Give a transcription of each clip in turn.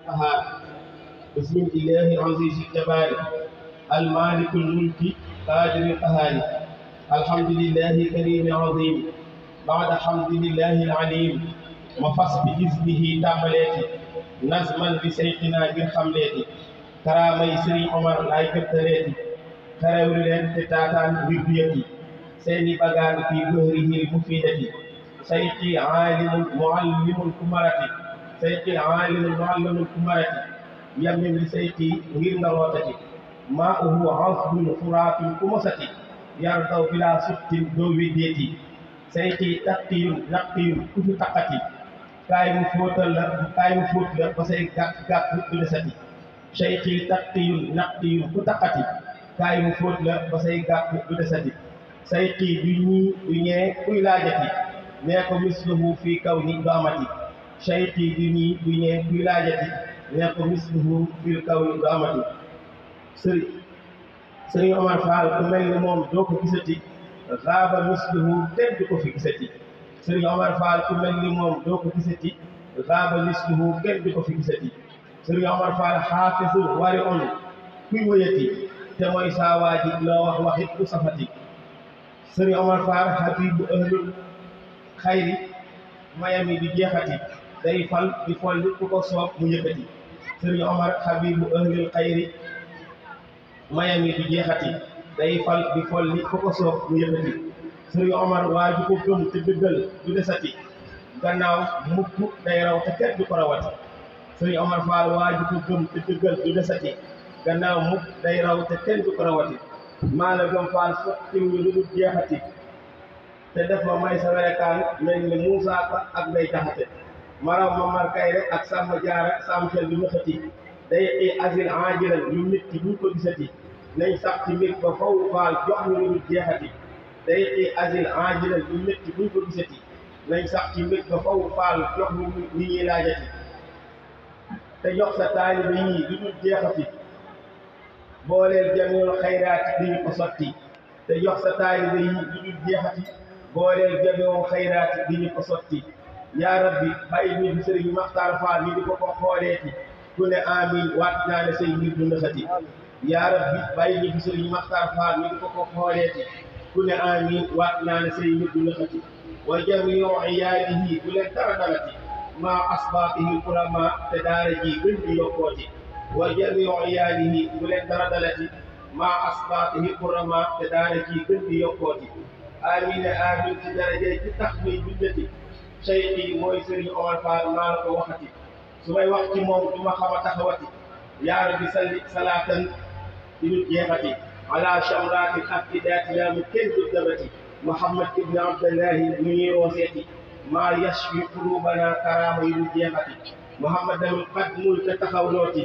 القهار بسم الله العزيز الجبار المالك الملك قادر القهار الحمد لله الكريم العظيم بعد حمد لله العليم مفص بإذنه تعملاتي نظما بسيقنا بالحملاتي كرامي سري عمر لا يكتريتي خير لين تتاتان ببيتي سيني بغان في ظهره المفيدة سيقي عالم معلم الكمرة سيقي عالم معلم الكمرة يمن لسيقي غير نروتتي ماءه عصب فرات كمسة يرضى بلا سخط دوي ديتي سيقي تقي نقي كف تقتي كاي فوت لا بسي غاك بلساتي شيخي تقي نقي كتقتي كاي فوت لا بسي غاك بلساتي سيقي دنيا كوي لاجتي نيكو مثله في كون دامتي شيخي دنيا كوي لاجتي نيكو مثله في كون دامتي سري عمر فال كمل موم دوكو gisati غاب مثله تد ko fi gisati سري عمر فال كمل موم دوكو gisati غاب مثله تد ko fi gisati سري عمر فال حافظ ورع كوي ويتي te moy sa waji lo wax waxit ku safati سري عمر فال حبيب اهل الخير mayami di jeexati day fal di fol ku ko soob mu yëkëti سري عمر حبيب اهل الخير mayami di jeexati day fal di fol li ko ko soob mu yëkkati Sëriñ Omar waa ju ko gëm te dëggal du desati gannaaw mukk day raw te kenn du ko rawati Sëriñ Omar Fall waa ju ko gëm te dëggal du desati gannaaw mukk day raw te kenn du ko rawati maa la gëm Fall sottiw lu dul jeexati te def ma may sa werekaan mel ni Muusaa Ka ak day jaxate maraw ma markay rek ak sàmm jaara sàmm xel du nëxati day asil ajilan yu nit ki buñ ko gisati nañ sax ci mbir ba faw faal jox ñu lu jeexati day asil ajilan yu nit ki buñ ko gisati nañ sax ci mbir ba faw faal jox ñu li ñuy laajati te jox sa taalibe yi lu dul jeexati booleel jamil xayraati di ñu ko sotti te jox sa taalibe yi lu dul jeexati booleel jamil xayraati di ñu ko sotti yaa rabbi bàyyi ñu fi Sëriñ Maxtaar Faal ñu di ko xooleeti ku ne amin waat naa ne say mbir du nëxati yaa rabbi bàyyi ñu fi Sëriñ Maxtaar Faal ñu di ko xooleeti ku ne amin waat naa ne say mbir du nëxati wa jamiu iyaalihi bu leen dara dalati maa asbaabihi ulama te daara ji gën di yokkooti wa jamiu iyaalihi bu leen dara dalati maa asbaabihi ulama te daara ji gën di yokkooti amin amin ci daraje ci tax muy bindati Seyxi mooy Sëriñ Omar Fall maa la ko waxati su may wax ci moom du ma xam a taxawati yaa rabbi salli salaatan di dul jeexati ala shamraati aqidaati yaa mu kenn du dabati Muhammad ibn Abdallahi mu ñuy rooseeti maa yashfi qulubana karaama yi dul jeexati Muhammad damit xadmul te taxawlooti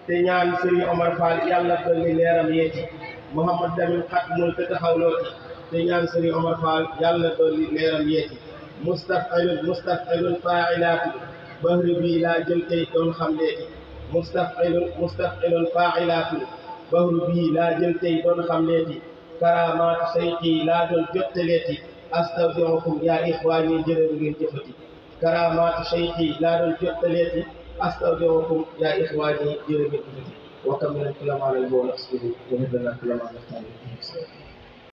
te ñaan Sëriñ Omar Fall yàlla dolli leeram yeeti Muhammad damit xadmul te taxawlooti te ñaan Sëriñ Omar Fall yàlla dolli leeram yeeti mustafilun faa'ilaatu bahri bii laa jël tey doon xam leeti mustafilun faa'ilaatu bahri bii laa jël tey doon xam leeti karaamaatu Seyxi laa doon jottaleeti astawdi'ukum yaa ixwaani jërë ngeen jëfati karaamaatu Seyxi laa doon jottaleeti astawdi'ukum yaa ixwaani jërë ngeen jëfati wa kam min al-kalaami ala al-bawl asbiru wa min al-kalaami ala al-taalibi